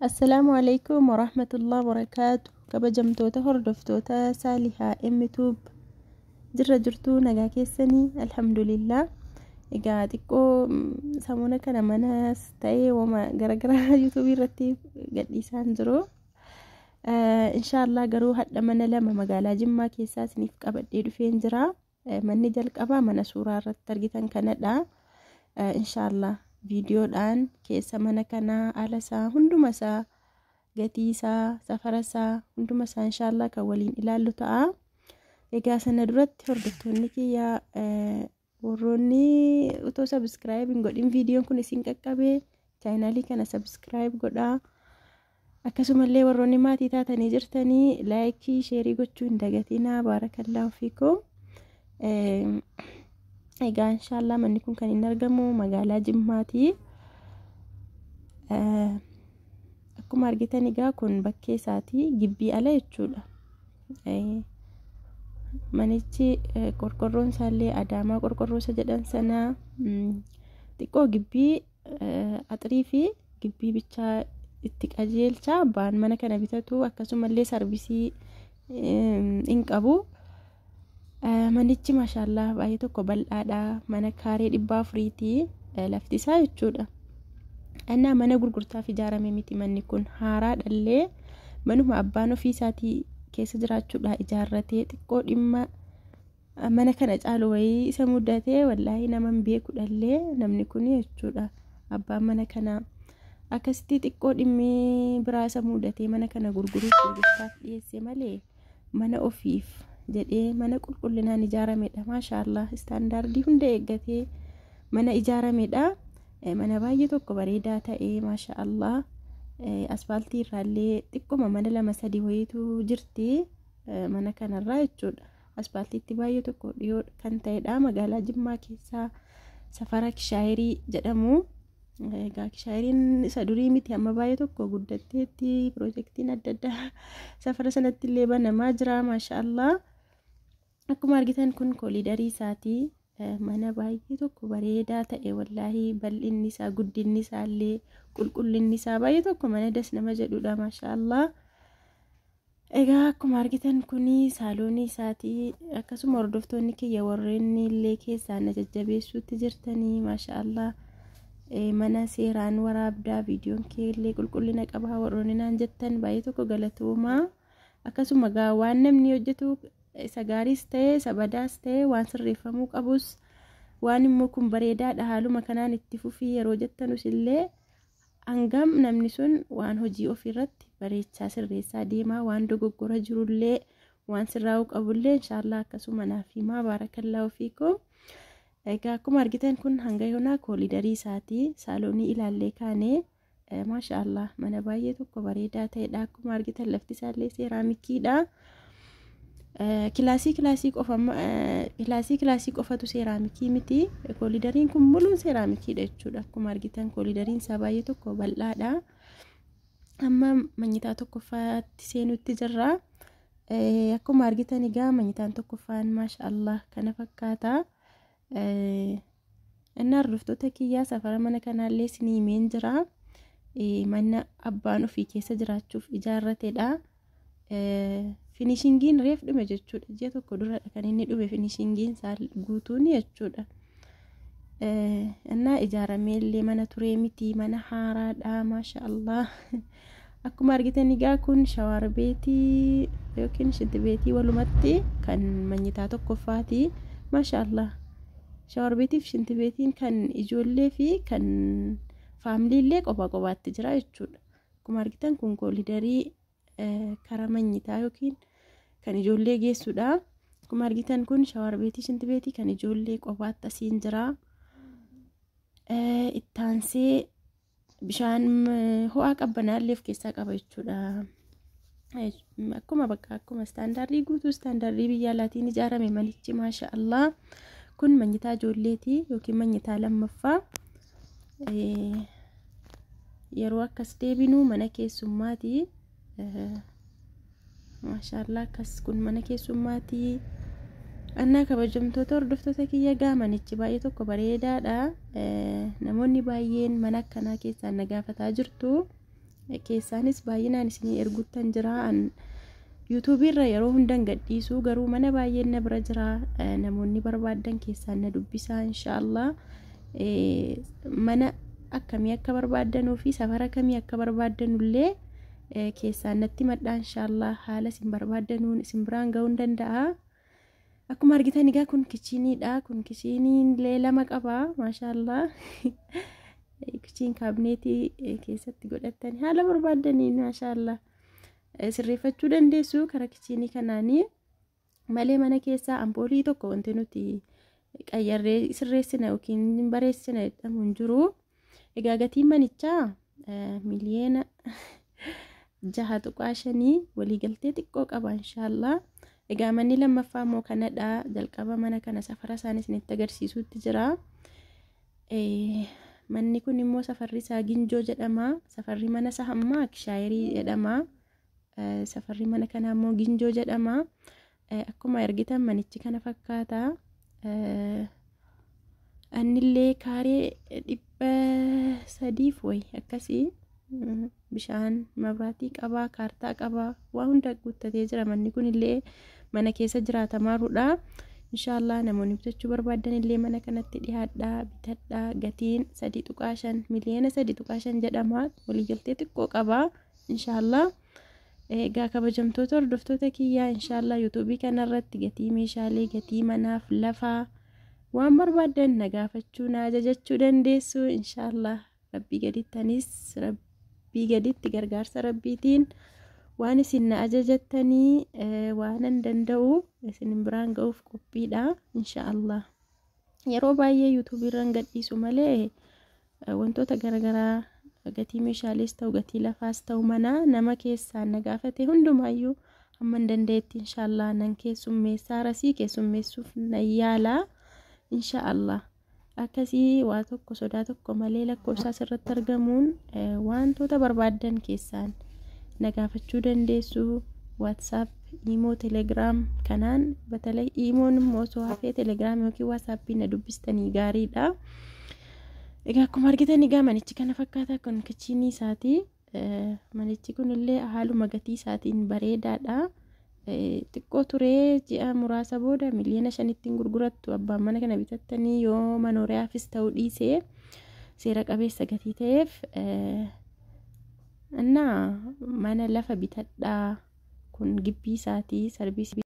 Assalaamu alaikum warahmatullahi wabarakaatu. Kabajamtoota hordoftoota Saalihaa M-Tube jirra jirtuu nagaa keessanii alhamdulillah. Egaa xiqqoo samuuna kana manas ta'ee wama garagaraa yuutuubii irratti gadhiisaan jiru. Inshaallah garuu hadha mana lama magaalaa Jimmaa keessaa isiniif qabadhee dhufeen jira. Manni jalqabaa mana suuraa irratti argitan kanadha. Inshaallah viidiyoodhaan keessa mana kanaa ala isaa hunduma isaa gatii isaa safara isaa hunduma isaa inshaallah kan waliin ilaallu ta'a. Egaa sana duratti hordoftoonni kiyya warroonni utoo subscribe hin godhin viidiyoon kun isin qaqqabee chaayinaalii kana subscribe godhaa. Akkasumallee warroonni maatii taatanii jirtanii like share gochuu hin dagatinaa. Baarakallaahu fiikum. Egaa inshaallah manni kun kan inni argamu magaalaa Jimmaati. Akkuma argitan egaa kun bakkee isaati gibbii ala jechuudha. Manichi qorqorroon isaallee Adaamaa qorqorroo isa jedhan sana xiqqoo gibbii axirii fi gibbii bichaa itti qajeelcha. Abbaan mana kana bitatu akkasumallee sarvisii hin qabu. Manichi maashaallah baay'ee tokko bal'aadha. Mana kaaree 400ti lafti isaa jechuudha. Innaa mana gurgurtaaf ijaarame miti manni kun haaraa dhallee manuma abbaan ofii isaatii keessa jiraachuudha ijaarratee xiqqoo dhimma mana kana caalu wayii isa mudatee wallaahi nama hin beeku dhallee namni kun jechuudha. Abbaan mana kanaa akkasitti xiqqoo dhimmi biraa isa mudatee mana kana gurguruuf gurgurtaaf dhiyeesse malee mana ofiif jedhee mana qulqullinaan ijaaramedha. Maashaallah istaandaardii hunda eeggatee mana ijaaramedha. Mana baay'ee tokko bareedaa ta'ee maashaallah asfaaltii irraallee xiqqooma mana lama sadi wayiitu jirti mana kanarraa jechuudha. Asfaaltiitti baay'ee tokko dhiyoo kan ta'edha. Magaalaa Jimmaa keessaa safara Kishaayirii jedhamu. Egaa Kishaayiriin isa durii miti amma baay'ee tokko guddatteetti piroojeektiin adda addaa safara sanatti illee banamaa jira maashaallah. Akkuma argitan kun kooliidarii isaati. Mana baay'ee tokko bareedaa ta'e wallaahi bal'inni isaa guddinni isaa illee qulqullinni isaa baay'ee tokko mana das nama jedhudha maashaallah. Egaa akkuma argitan kun saaloonii isaati. Akkasuma hordoftoonni kiyya warreen illee keessaan na jajjabeessuutti jirtanii maashaallah. Mana seeraan waraabdaa viidiyoon kee illee qulqullina qaba warroonni naan jettan baay'ee tokko galatoomaa. Akkasuma gaa waan namni hojjetu isa gaariis ta'e isa badaas ta'e waan sirreeffamuu qabus waan immoo kun bareedaadha haaluma kanaan itti fufii yeroo jettanus illee hangam namni sun waan hojii ofiirratti bareechaa sirreessaa deemaa waan dogoggora jirullee waan sirraa'uu qabullee inshaallah akkasuma naaf himaa baarakallaahu fiikum. Egaa akkuma argitan kun hanga yoonaa kooliidarii isaati saaloonii ilaallee kaanee maashaallah mana baay'ee tokko bareedaa ta'edha. Akkuma argitan lafti isaallee seeraamikiidha. Kilaasii kilaasii qofa kilaasii kilaasii qofatu seeraamikii miti. Kooliidariin kun muluun seeraamikiidha jechuudha. Akkuma argitan kooliidariin isaa baay'ee tokko bal'aadha. Amma manyitaa tokkoffaatti seenutti jirra. Akkuma argitan egaa manyitaan tokkoffaan maashaallah kana fakkaata. Inni hordoftoota kiyyaa safara mana kanaallee isinii himeen jira. Mana abbaan ofii keessa jiraachuuf ijaarratedha. Finishingiin reef dhume jechuudha. Ji'a tokko duradha kan inni dhume finishingiin isaa guutuun jechuudha. Innaa ijaaramee illee mana turee miti mana haaraadha maashaallah. Akkuma argitan egaa kun shawaar beetii yookiin shinti beetii walumatti kan manyitaa tokkoffaati maashaallah. Shawaar beetii fi shinti beetiin kan ijoollee fi kan faamilii illee kophaa kophaatti jira jechuudha. Akkuma argitan kun kooliidarii karaa manyitaa yookiin kan ijoollee geessudha. Akkuma argitan kun shawaar beetii shinti beetii kan ijoollee kophaatti asiin jira. Ittaansee bishaan ho'aa qabbanaallee of keessaa qaba jechuudha. Akkuma bakka akkuma istaandaardii guutuu istaandaardii biyya alaatiin ijaarame manichi maashaallah. Kun manyitaa ijoolleeti yookiin manyitaa lammaffaa. Yeroo akkas deebinu mana keessummaati. Maashaallah akkas kun mana keessummaati. Annaa kabajamtoota hordoftoota kiyya gaa manichi baay'ee tokko bareedaadha. Namoonni baay'een mana akkanaa keessaan na gaafataa jirtu. Keessaanis baay'inaan isinii erguttan jira. Yuutuubii irra yeroo hundan gadhiisuu garuu mana baay'een na bira jira. Namoonni barbaaddan keessaan na dubbisaa inshaallah. Mana akkamii akka barbaaddanuu fi safara kamii akka barbaaddanullee keessaan natti madhaa inshaallah. Haala isin barbaaddanuun isin biraan ga'uu hin danda'a. Akkuma argitan egaa kun kichiiniidha. Kun kichiiniin illee lama qaba maashaallah. Kichiin kaabineetii keessatti godhattanii haala barbaaddaniin maashaallah sirreeffachuu dandeessu karaa kichiinii kanaanii malee mana keessaa ampoolii tokko wanti nuti qayyarree sirreessina yookiin bareessina jedhamu hin jiru. Egaa gatiin manichaa miliyoona 6.5 waliigaltee xiqqoo qaba inshaallah. Egaa manni lammaffaa immoo kanadha. Jalqaba mana kana safara isaan isinitti agarsiisuutti jira. Manni kun immoo safarri isaa Ginjoo jedhama. Safarri mana isaa ammaa Kishaayirii jedhama. Safarri mana kanaa immoo Ginjoo jedhama. Akkuma argitan manichi kana fakkaata. Annillee kaaree 300 wayi akkasii bishaan mabraatii qaba, kaartaa qaba, waa hunda guuttatee jira. Manni kunillee mana keessa jiraatamaarudha. Inshaallah namoonni bitachuu barbaadan illee mana kanatti dhiyaadhaa bitadhaa. Gatiin 3.5 miliyoona 3.5 jedhama. Waliigaltee xiqqoo qaba inshaallah. Egaa kabajamtoota hordoftoota kiyyaa inshaallah yuutuubii kanarratti gatii meeshaalee, gatii manaaf lafaa waan barbaaddan na gaafachuu na ajajachuu dandeessu inshaallah. Rabbii gadittanis rabbii gaditti gargaarsa rabbiitiin waan isin na ajajattanii waanan danda'u isin biraan ga'uuf qophiidha inshaallah. Yeroo baay'ee yuutuubii irraan gadhiisu malee wantoota garaagaraa gatii meeshaalees ta'u gatii lafaas ta'u mana nama keessaan na gaafate hundumaayyuu hamma hin danda'etti inshaallah nan keessummeessaa rasii keessummeessuuf nan yaala inshaallah. Akkasii waa tokko sodaa tokko malee lakkoofsa asirratti argamuun wantoota barbaaddan keessaan na gaafachuu dandeessu. WhatsApp, Imo, Telegram kanaan batalay Imoon immoo osoo hafee Telegram yookiin WhatsApp na dubbistanii gaariidha. Egaa akkuma argitan egaa manichi kana fakkaata. Kun kichiinii isaati. Manichi kunillee haaluma gatii isaatiin bareedaadha. Xiqqoo turee ji'a muraasa booda miliyoona 5tti gurgurattu abbaan mana kana bitattanii yoo manooriyaafis ta'uu dhiisee seera qabeessa gatii ta'eef innaa mana lafa bitadhaa. Kun gibbii isaatii sarbiisii.